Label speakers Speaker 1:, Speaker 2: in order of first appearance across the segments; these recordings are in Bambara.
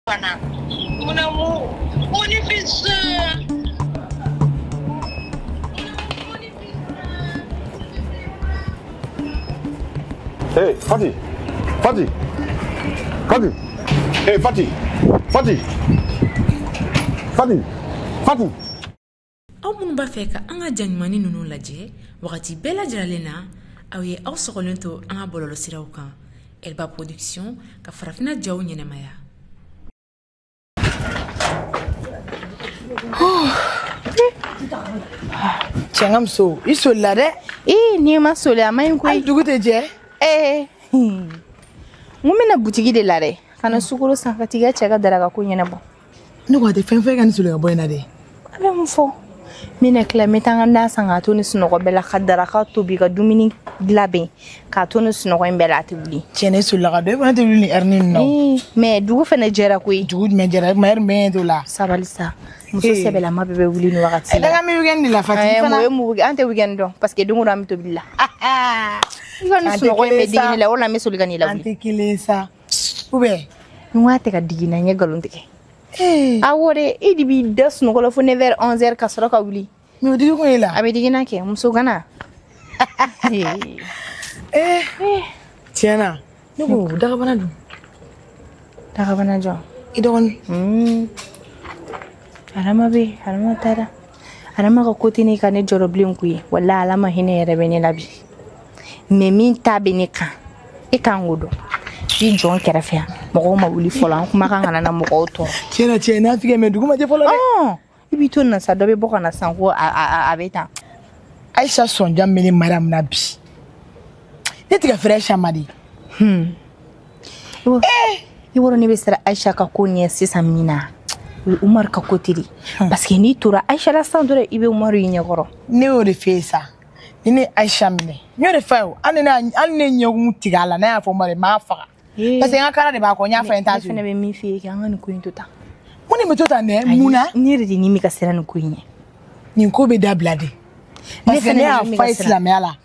Speaker 1: Banna. Mon amour, mon fils.
Speaker 2: Hey, Fati! Fati! Fati! Hey, Fati! Fati! Fati! Fati!
Speaker 3: Aw minnu b'a fɛ ka an ka ja ɲumannin ninnu lajɛ wagati bɛɛ lajɛlen na, aw ye aw sɔgɔlen to an ka bɔlɔlɔsiraw kan Elba Production ka farafinna jaw ɲɛnamaya.
Speaker 4: Cɛ n ka muso, i solila dɛ.
Speaker 5: Ee, n'i ma soli a ma ɲi koyi.
Speaker 4: Hali dugu tɛ jɛ.
Speaker 5: Ee, n ko n bɛna butigi de la dɛ, ka na sukaro san ka t'i ka cɛ ka daraka ko ɲɛnabɔ.
Speaker 4: Ne ko a tɛ fɛn fɛn ka ni soli ka bɔ in na dɛ.
Speaker 5: A bɛ mun fɔ? N bɛna tila, n bɛ taa n ka na san k'a to ni sunɔgɔ bɛɛ la, ka daraka tobi, ka dumuni labɛn k'a to ni sunɔgɔ in bɛɛ la, a tɛ wuli.
Speaker 4: Cɛ ne solila ka don, e fana tɛ wuli ni heure nin na.
Speaker 5: Ee, mais dugu fana jɛra koyi.
Speaker 4: Dugu jumɛn jɛra? E heure bɛɛ t'o la.
Speaker 5: Sabali sa, muso sɛbɛlama bɛɛ bɛ wuli ni wagati la.
Speaker 4: E ka mi weekend de la Fati fana.
Speaker 5: Mun ye mun an tɛ weekend dɔn parce que don o don an bɛ tobili la. I ka nin sunɔgɔ in bɛ digi ne la, o la n bɛ soli ka n'i lawuli.
Speaker 4: An tɛ kelen sa. Ou bien.
Speaker 5: N ko a tɛ ka digi n na, n ye nkalon tigɛ. Awɔ dɛ, e de b'i da sunɔgɔ la fo 9h 11h ka sɔrɔ ka wuli.
Speaker 4: Mais o digi kun ye la.
Speaker 5: A bɛ digi n na kɛ, muso gana.
Speaker 4: Eh, tiɲɛ na, ne ko dagabana dun.
Speaker 5: Dagabana jɔn?
Speaker 4: I dɔgɔnin.
Speaker 5: Adama bɛ yen, Adama taara. Adama ka ko tɛ ne ka ne jɔrɔ bilen koyi. Walahi Ala ma hinɛ yɛrɛ bɛ ne la bi. Mais min ta bɛ ne kan, e kan k'o dɔn. I jɔ n kɛrɛfɛ yan, mɔgɔw ma wuli fɔlɔ, an kumakan kana na mɔgɔw tɔɔrɔ.
Speaker 4: Tiɲɛ na tiɲɛ n'a f'i mais dugu ma jɛ fɔlɔ dɛ.
Speaker 5: I b'i to nin na sa, dɔ bɛ bɔ ka na sisan ko a bɛ tan.
Speaker 4: Aïcha sɔnja bɛ ne Mariam na bi. Ne tɛ ka fɛrɛ Aïcha ma de.
Speaker 5: I b'a dɔn ne bɛ siran Aïcha ka ko ɲɛ sisan min na, o ye Umaru ka ko teri. Parce que n'i tora Aïcha la sisan dɔrɔn, i bɛ Umaru y'i ɲɛkɔrɔ.
Speaker 4: Ne y'o de f'e ye sa. Ni ne Aïcha minɛ, n y'o de f'a ye o. Hali ne ɲɛkun tigɛ a la, n'a y'a fɔ Umaru ye, n b'a faga. Parce que n ka kara de b'a kɔ, n y'a fɔ n t'a to.
Speaker 5: Ne fana bɛ min f'i ye, k'an ka nin ko in to tan.
Speaker 4: Mun de bɛ to tan dɛ? Mun na?
Speaker 5: Ne yɛrɛ de ni min ka siran nin ko in ɲɛ.
Speaker 4: Nin ko bɛ dabila de. Parce que ne y'a f'a ye silamɛya la,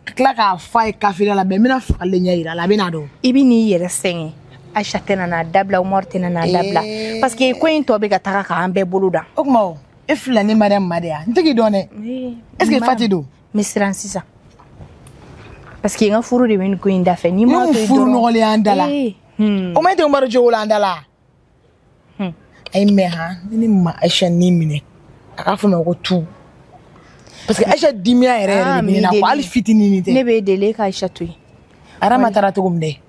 Speaker 4: ka tila k'a f'a ye kafiriya la, mais n bɛna fagali ɲɛ yira a la, a bɛ n'a dɔn.
Speaker 5: I bɛ n'i yɛrɛ sɛgɛn. Aïcha tɛna n'a dabila, Umaru tɛna n'a dabila. Parce que ko in tɔ bɛ ka taga k'an bɛɛ bolo dan.
Speaker 4: O tuma o, e filila ne Mariam ma de ya? N tɛ k'i dɔn dɛ. Est ce que Fati don?
Speaker 5: N bɛ siran sisan. Parce que n ka furu de bɛ nin ko in da fɛ. N'i m'a to yen dɔrɔn.
Speaker 4: Furu nɔgɔlen y'an da la. O ma e tɛ Umaru jogo la an da la. Ayi mais han, ni ne ma Aïcha ni minɛ, a k'a fɔ n ma ko tu. Parce que Aïcha dimiya yɛrɛ yɛrɛ de bɛ ne na quoi, hali fitinin tɛ.
Speaker 5: Ne b'e deli, e ka Aïcha to yen.
Speaker 4: Adama taara cogo min dɛ,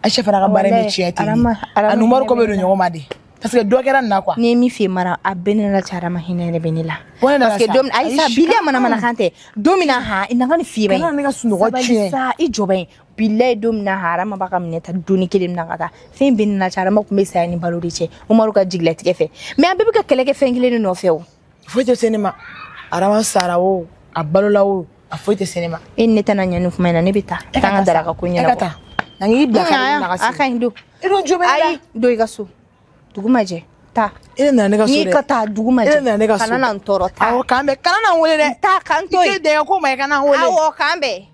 Speaker 4: Aïcha fana ka baara in bɛ tiɲɛ ten de. A ni Umaru ko bɛ don ɲɔgɔn ma de. Parce que dɔ kɛra nin na quoi.
Speaker 5: N'i ye min f'i ye Mara, a bɛɛ ni Ala cɛ, Adama hinɛ yɛrɛ bɛ ne la. Parce que don ayi sa, bilahi manamanakan tɛ. Don min na han, na ka nin f'i ye bani.
Speaker 4: Kana ne ka sunɔgɔ tiɲɛ.
Speaker 5: Sabali sa, i jɔ bani. Bilahi don min na han, Adama b'a ka minɛ ta donni kelen min na ka taa. Fɛn bɛɛ ni Ala cɛ, Adama tun bɛ saya ni balo de cɛ. Umaru ka jigilatigɛ fɛ. Mais an bɛɛ bɛ ka kɛlɛ kɛ fɛn kelen de nɔfɛ o.
Speaker 4: Foyi tɛ se ne ma. Adama sara o, a balola o, a foyi tɛ se ne ma.
Speaker 5: E ni ne tɛna ɲɛ nin kuma in na, ne bɛ taa. Taa n ka daraka ko ɲɛnabɔ.
Speaker 4: E ka taa. Na n k'i bila ka na ka
Speaker 5: A ka ɲi don.
Speaker 4: E dun jo bɛ ne la.
Speaker 5: Ayi, don i ka so. Dugu ma jɛ, taa.
Speaker 4: E de nana ne ka so dɛ.
Speaker 5: N'i ka taa dugu ma jɛ.
Speaker 4: E de nana ne ka so.
Speaker 5: Kana na n tɔɔrɔ, taa.
Speaker 4: Awɔ, k'an bɛn. Kana na n wele dɛ.
Speaker 5: Taa, k'an to yen.
Speaker 4: I tɛ dɛgɛ ko ma, i kana n wele.
Speaker 5: Awɔ, k'an bɛn.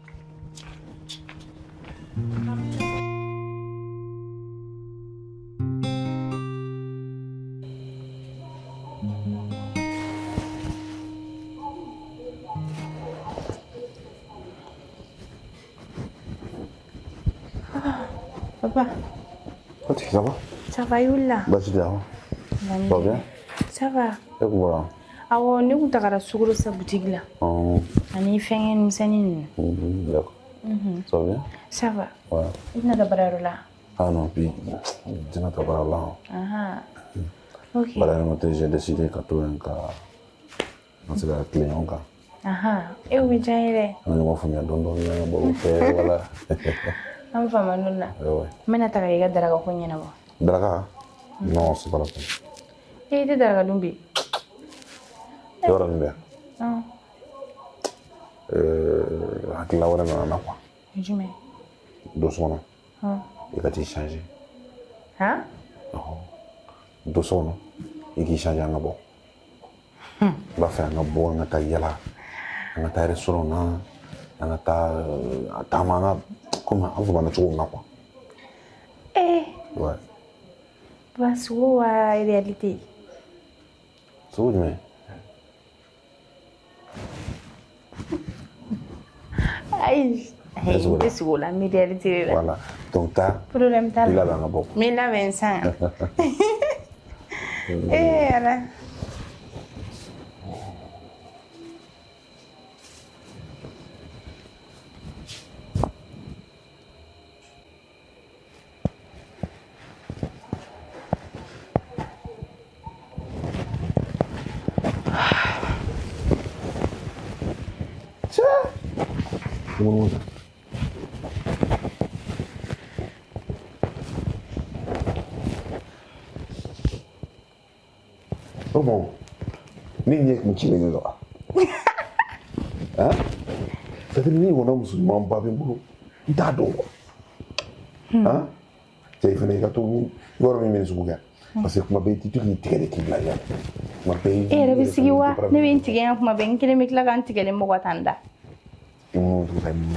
Speaker 5: Papa.
Speaker 2: Fati, ça va?
Speaker 5: Ça va, Yula?
Speaker 2: Baasi tɛ yan. Ça va bien?
Speaker 5: Ça va.
Speaker 2: E kun bɔra?
Speaker 5: Awɔ, ne kun tagara sukaro san boutique la. Ani fɛngɛ misɛnnin ninnu.
Speaker 2: D'accord. Ça va bien?
Speaker 5: Ça va.
Speaker 2: Ouais.
Speaker 5: I tɛna taa baarayɔrɔ la?
Speaker 2: Ah non, bi n tɛna taa baara la.
Speaker 5: Ahan. Ok.
Speaker 2: Baara yɔrɔ tɛ, j'ai décidé ka to yen ka an se ka tilen ɲɔgɔn kan.
Speaker 5: Ahan. E o bɛ diya n ye dɛ.
Speaker 2: An ka ɲɔgɔn faamuya dɔɔni dɔɔni, an ka baro kɛ, voilà.
Speaker 5: An fama n'o la.
Speaker 2: Ouais.
Speaker 5: N bɛna taga i ka daraka ko ɲɛnabɔ.
Speaker 2: Daraka? Non, c'est pas la peine.
Speaker 5: E tɛ daraka dun bi?
Speaker 2: Yɔrɔ min bɛ yan. Hakilina wɛrɛ nana n na quoi.
Speaker 5: Jumɛn?
Speaker 2: Don so kɔnɔ. I ka t'i changer.
Speaker 5: Han?
Speaker 2: Don so kɔnɔ, i k'i changer an ka bɔ. N b'a fɛ an ka bɔ, an ka taa yala, an ka taa restaurant na, an ka taa taama, an ka komi an famana cogo min na quoi.
Speaker 5: Eh.
Speaker 2: Ouais.
Speaker 5: Papa, sogo wa réalité.
Speaker 2: Sogo jumɛn?
Speaker 5: Ayi, n tɛ sogo la, n bɛ réalité de la.
Speaker 2: Voilà. Donc taa.
Speaker 5: Problème t'a la.
Speaker 2: I labɛn an ka bɔ.
Speaker 5: N bɛ labɛn sisan. Eh Ala.
Speaker 2: O bon, ne ɲɛ kun cilen don wa? Hein? C'est-à-dire ni ɲɔgɔnna muso ɲumanba bɛ n bolo, n t'a dɔn quoi. Hein? Cɛ i fana i ka to yɔrɔ min bɛ nin sugu kɛ. Parce que kuma bɛɛ i tɛ to k'i tigɛ de k'i bila yan. Kuma bɛɛ
Speaker 5: E yɛrɛ bɛ sigi wa? Ne bɛ n tigɛ yan kuma bɛɛ, n kelen bɛ tila ka n tigɛlen bɔ ka taa n da.
Speaker 2: I ŋunu tugu ka ɲini.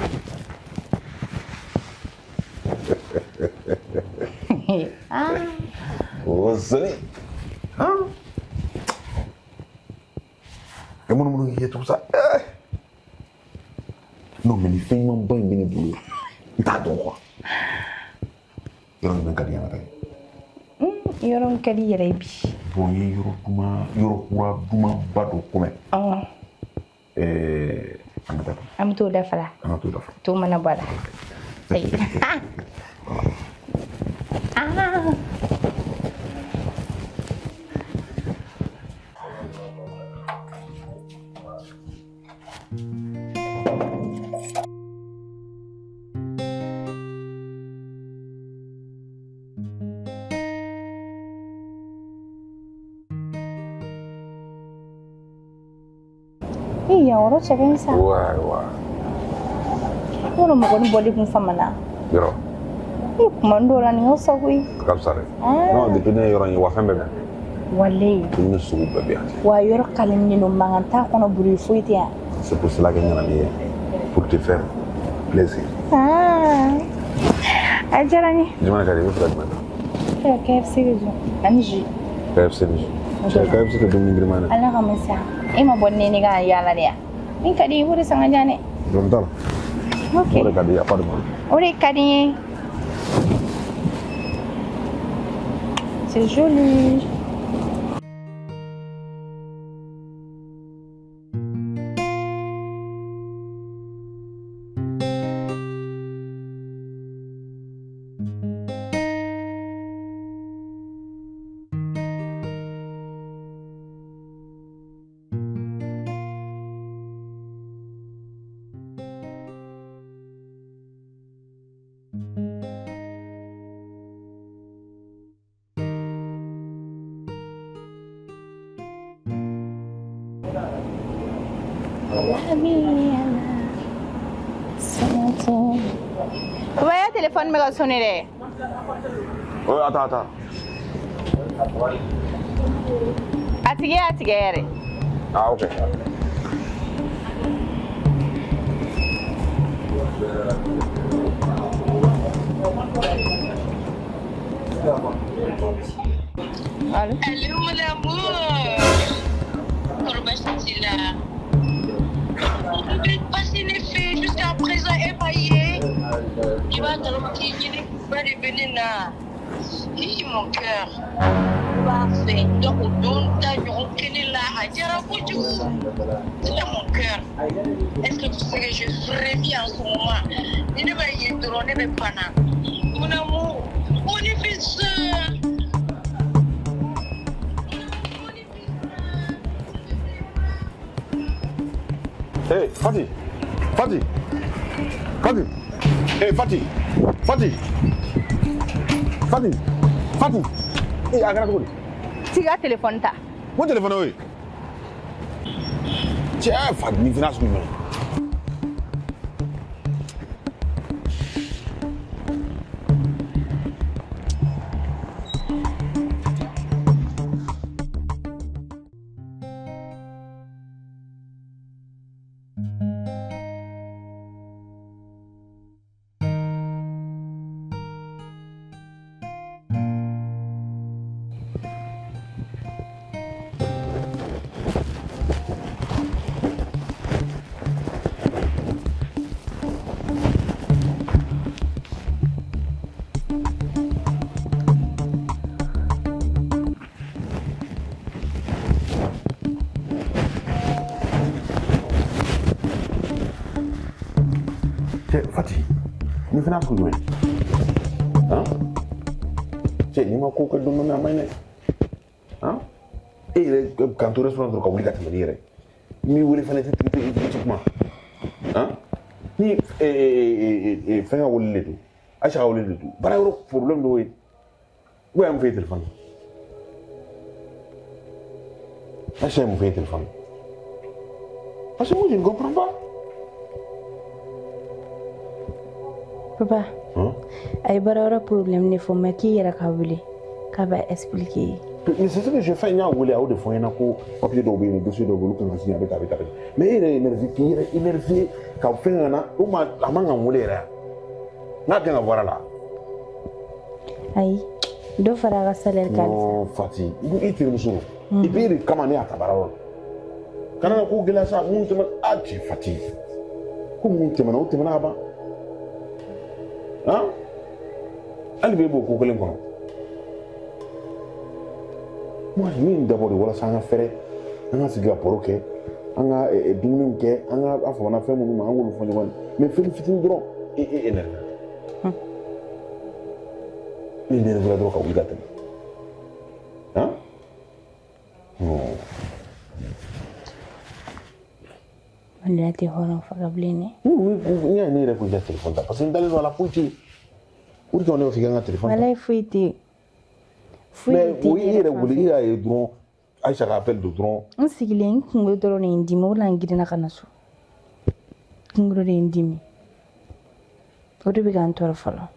Speaker 5: Ah.
Speaker 2: O sani. Hein? E munumunu k'i kɛ cogo sa. Non mais nin fɛn ɲumanba in bɛ ne bolo, n t'a dɔn quoi. Yɔrɔ jumɛn ka di an ka taa yen?
Speaker 5: Yɔrɔ min ka di i yɛrɛ ye bi.
Speaker 2: Bon, n ye yɔrɔ duman, yɔrɔ kura dumanba dɔ ko mɛn. An ka taa.
Speaker 5: An bɛ t'o dafa la.
Speaker 2: An ka t'o dafa.
Speaker 5: To mana bɔ a la. Ah. Yan yɔrɔ cɛ ka ɲi sa.
Speaker 2: Wa wa.
Speaker 5: Yɔrɔ mɔgɔ ni bɔli kun famana.
Speaker 2: Yɔrɔ.
Speaker 5: E kuma dɔw la nin ka fisa koyi.
Speaker 2: A ka fisa dɛ. Non depuis ne ye yɔrɔ in ye wa fɛn bɛɛ bɛ yan.
Speaker 5: Walayi.
Speaker 2: Dumuni sugu bɛɛ bɛ yan.
Speaker 5: Wa yɔrɔ kaliminen don, mankan t'a kɔnɔ, bruit foyi tɛ yan.
Speaker 2: C'est pour cela que n nana n'i ye pour te faire plaisir.
Speaker 5: Ah. A diyara n ye.
Speaker 2: Jumɛn ka di i bɛ fɛ ka jumɛn ta?
Speaker 5: N bɛ fɛ ka KFC de dun ani jus.
Speaker 2: KFC ni jus. Cɛ KFC tɛ dumuni girinman ye dɛ.
Speaker 5: Ala kama sa. E ma bɔ ni ne ka yaala de ya? Min ka di i ye, i b'o de san ka di yan dɛ.
Speaker 2: Problème t'a la.
Speaker 5: Ok.
Speaker 2: O de ka di i ye, a pas de problème.
Speaker 5: O de ka di n ye. C'est joli. Papa, ya téléphone bɛ ka sonner dɛ.
Speaker 2: Oh, attends, attends.
Speaker 5: A tigi y'a tigɛ yɛrɛ.
Speaker 2: Ah, ok.
Speaker 5: Allô?
Speaker 1: Allô, mon amour. Kɔrɔ baasi t'i la? N bɛ pasi ne fɛ jusqu'à présent e ma ye. I b'a kalama k'i ɲini ba de bɛ ne na. Hi, mon cœur. N b'a fɛ donc o don ta ɲɔgɔn kelen la a diyara kojugu. C'est mon cœur. Est-ce que tu sais que je frémis en ce moment? Ni ne b'a ye dɔrɔn ne bɛ bana. Mon amour, mon fils.
Speaker 2: Hey, Fati! Fati! Fati! Hey, Fati! Fati! Fati! Fati! Hey, a kɛra cogo di?
Speaker 5: T'i ka téléphone ta.
Speaker 2: Mun téléphone y'o ye? Cɛ Fati, nin fana sugu jumɛn ye? Cɛ Fati, nin fana kun jumɛn? Han? Cɛ n'i ma ko kɛ don dɔ min a man ɲi dɛ. Han? E yɛrɛ k'an to restaurant dɔrɔn ka wuli ka tɛmɛ n'i yɛrɛ. N b'i wele fana i tɛ kuma. Han? Ni fɛn ka wele de don. Aïcha ka wele de don. Baara yɔrɔ problème dɔw ye. Ou bien mun fɛ e téléphone na? Aïcha ye mun fɛ e téléphone na? Parce que moi je ne comprends pas.
Speaker 5: Papa,
Speaker 2: hein?
Speaker 5: A ye baara yɔrɔ problème de fɔ mais k'i yɛrɛ ka wele k'a b'a expliquer.
Speaker 2: Mais c'est ce que je fais, n y'a wele a y'o de fɔ n ɲɛna ko papier dɔw bɛ yen, dossier dɔw bɛ yen, olu kan ka signer, a bɛ tan a bɛ tan a bɛ tan. Mais e yɛrɛ ye énervé, k'i yɛrɛ énervé ka fɛn ka na, o ma a man ka n wele yɛrɛ yan. N'a gɛn ka bɔ a la.
Speaker 5: Ayi, dɔ fara a ka salaire kan.
Speaker 2: Non Fati, i terimuso don. Et puis e de kama ne y'a ta baara yɔrɔ la. Kana na ko gɛlɛya sa, mun tɛmɛna, a cɛ Fati, ko mun tɛmɛna, o tɛmɛna ka ban. Han? Hali bi e b'o ko kelen kɔnɔ. Moi, min dabɔ de walasa an ka fɛrɛ, an ka sigi ka baro kɛ, an ka dumuniw kɛ, an ka an famana fɛn minnu ma, an k'olu fɔ ɲɔgɔn ye. Mais fɛn fitinin dɔrɔn, e énervé. E énervé dɔrɔn ka wuli ka tɛmɛ. Han? Non.
Speaker 5: Maloya tɛ hɔrɔn faga bilen dɛ.
Speaker 2: N y'a ye ne yɛrɛ ko i ka téléphone ta parce que n dalen don a la foyi tɛ yen. O de kama ne b'a fɔ k'i ka n ka téléphone ta.
Speaker 5: Walayi foyi tɛ yen.
Speaker 2: Mais o y'i yɛrɛ wele i y'a ye dɔrɔn Aïcha ka appel don dɔrɔn.
Speaker 5: N sigilen n kunkolo dɔrɔn de ye n dimi, o de la n girinna ka na so. Kunkolo de ye n dimi. O de bɛ ka n tɔɔrɔ fɔlɔ.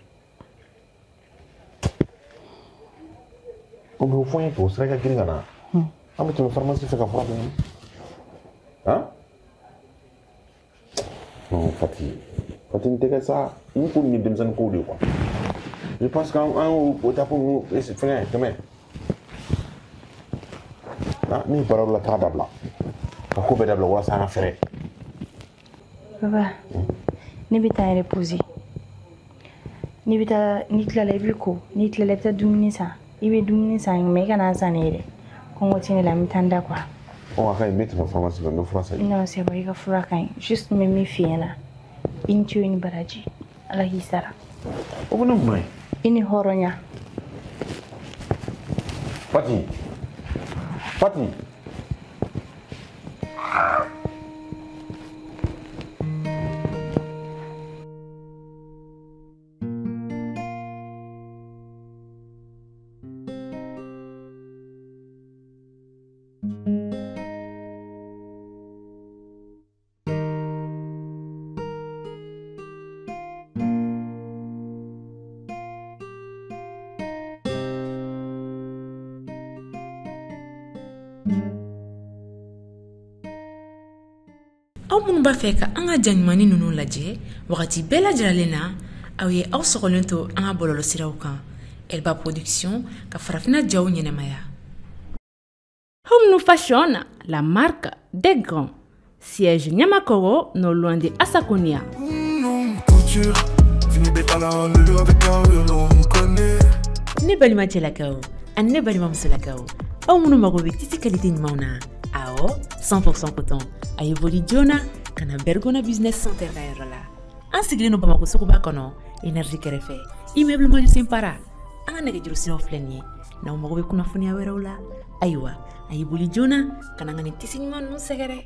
Speaker 2: O mais o fɔ n ye kɛ o sera i ka girin ka na. An bɛ tɛmɛ pharmacie fɛ ka fura dɔ ɲini. Han? Non Fati, Fati n tɛ kɛ sa, nin ko nin ye denmisɛnnin kow de ye quoi. Je pense qu'an y'o étape ninnu fɛngɛ tɛmɛ. Ah, ne ye baara yɔrɔ la taga dabila. Ka ko bɛɛ dabila walasa an ka fɛrɛ.
Speaker 5: Papa, ne bɛ taa n reposer. N'i bɛ taa, n'i tilala i b'i ko, n'i tilala i bɛ taa dumuni san. I bɛ dumuni san mais i kana san ne ye dɛ. Kɔngɔ tɛ ne la, n bɛ taa n da quoi.
Speaker 2: Ɔ a ka ɲi, n bɛ tɛmɛ pharmacie fɛ, n bɛ fura san.
Speaker 5: Non, c'est bon, i ka fura ka ɲi. Juste n bɛ min f'i ɲɛna, i ni ce i ni baraji. Ala k'i sara.
Speaker 2: O fana mun ye?
Speaker 5: I ni hɔrɔnya.
Speaker 2: Fati, Fati.
Speaker 3: Aw minnu b'a fɛ ka an ka ja ɲumannin ninnu lajɛ wagati bɛɛ lajɛlen na, aw ye aw sɔgɔlen to an ka bɔlɔlɔsiraw kan. Elba Production ka farafinna jaw ɲɛnɛmaya. Home New Fashion, la marque des grands. Siège Niamakoro, non loin de Assakonia. Ne balima cɛlakaw ani ne balima musolakaw, aw minnu mago bɛ tisi qualité ɲumanw na, awɔ 100% coton, a ye boli joona ka na Bergona Business Center ka yɔrɔ la. An sigilen don Bamakɔ suguba kɔnɔ, énergie kɛrɛfɛ, immeuble Maju Para. An ka nɛgɛjuru siraw filɛ nin ye. N'aw mago bɛ kunnafoniya wɛrɛw la, ayiwa a ye boli joona ka na an ka nin tisi ɲuman ninnu sɛgɛrɛ.